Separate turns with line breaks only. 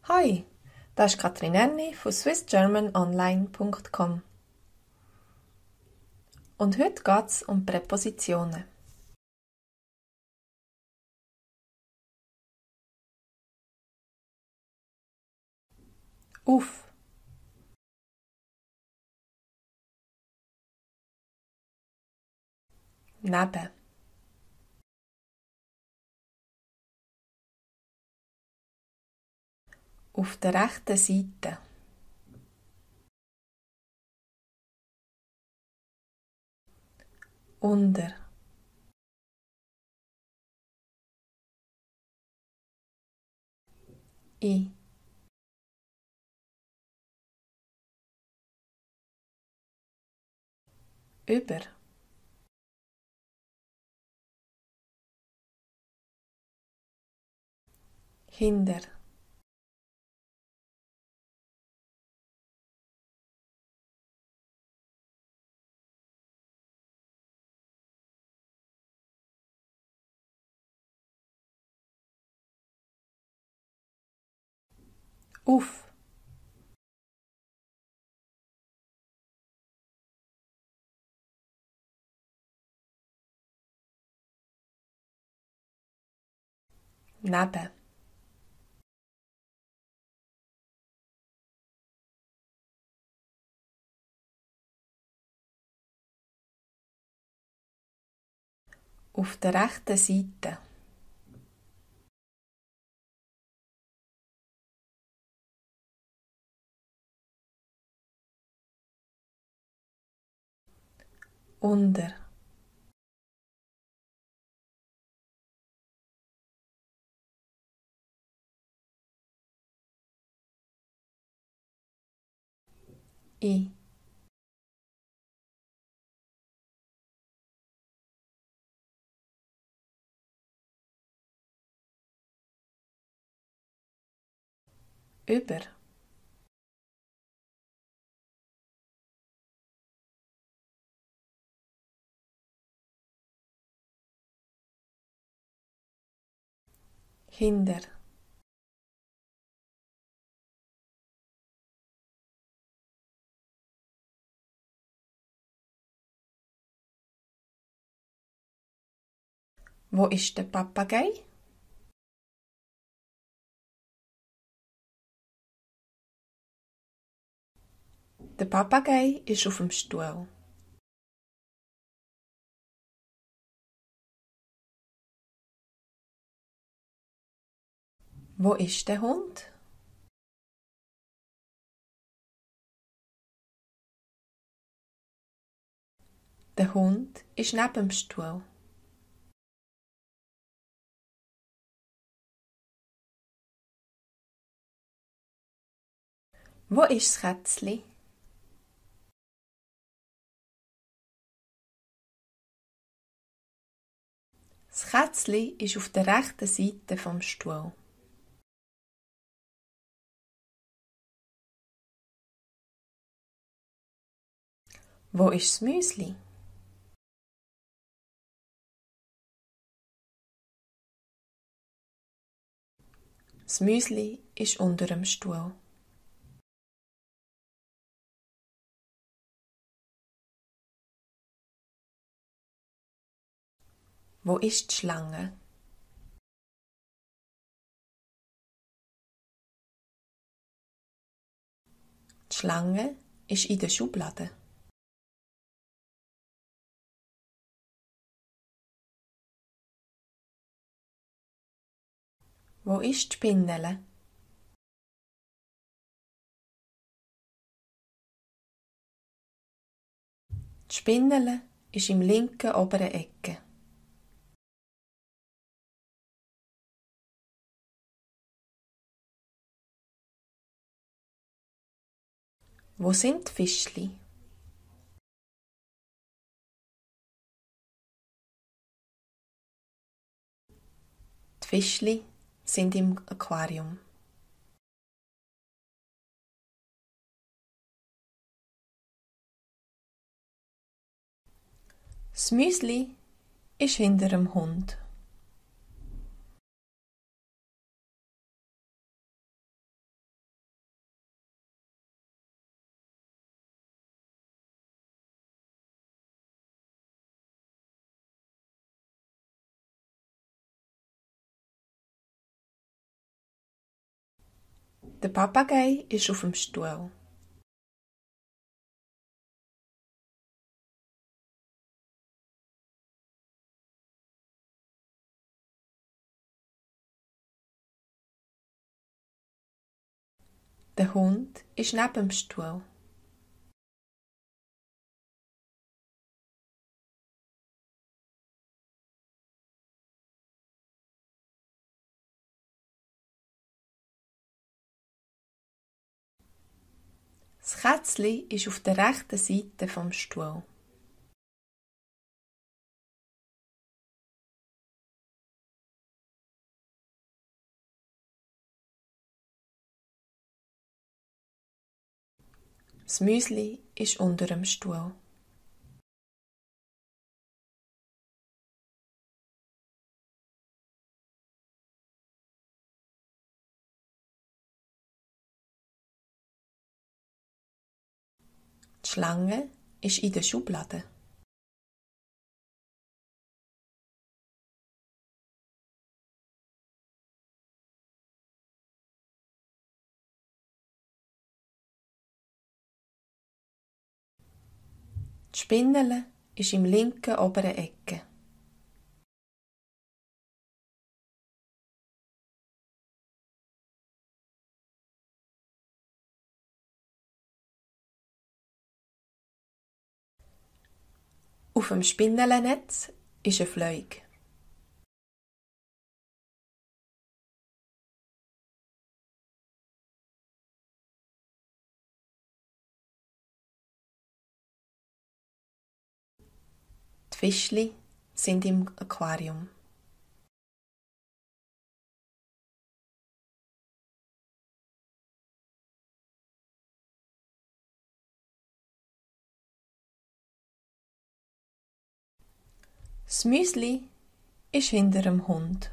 Hi, das ist Katrin Erni von swissgermanonline.com und heute geht es um Präpositionen. Auf, neben, auf der rechten Seite, unter, in, über, hinter, auf, neben, auf der rechten Seite, unter, in, über, hinter, wo ist der Papagei? Der Papagei ist auf dem Stuhl. Wo ist der Hund? Der Hund ist neben dem Stuhl. Wo ist das Kätzli? Das Kätzli ist auf der rechten Seite vom Stuhl. Wo ist das Müsli? Das Müsli ist unter dem Stuhl. Wo ist die Schlange? Die Schlange ist in der Schublade. Wo ist die Spinne? Die Spinne ist im linken oberen Ecke. Wo sind die Fischli? Die Fischli sind im Aquarium. Das Müsli ist hinter dem Hund. Der Papagei ist auf dem Stuhl. Der Hund ist neben dem Stuhl. Das Kätzchen ist auf der rechten Seite vom Stuhl. Das Müsli ist unter dem Stuhl. Die Schlange ist in der Schublade. Die Spinne ist im linken oberen Ecke. Auf dem Spinnennetz ist eine Fliege. Die Fischli sind im Aquarium. Das Müsli ist hinter dem Hund.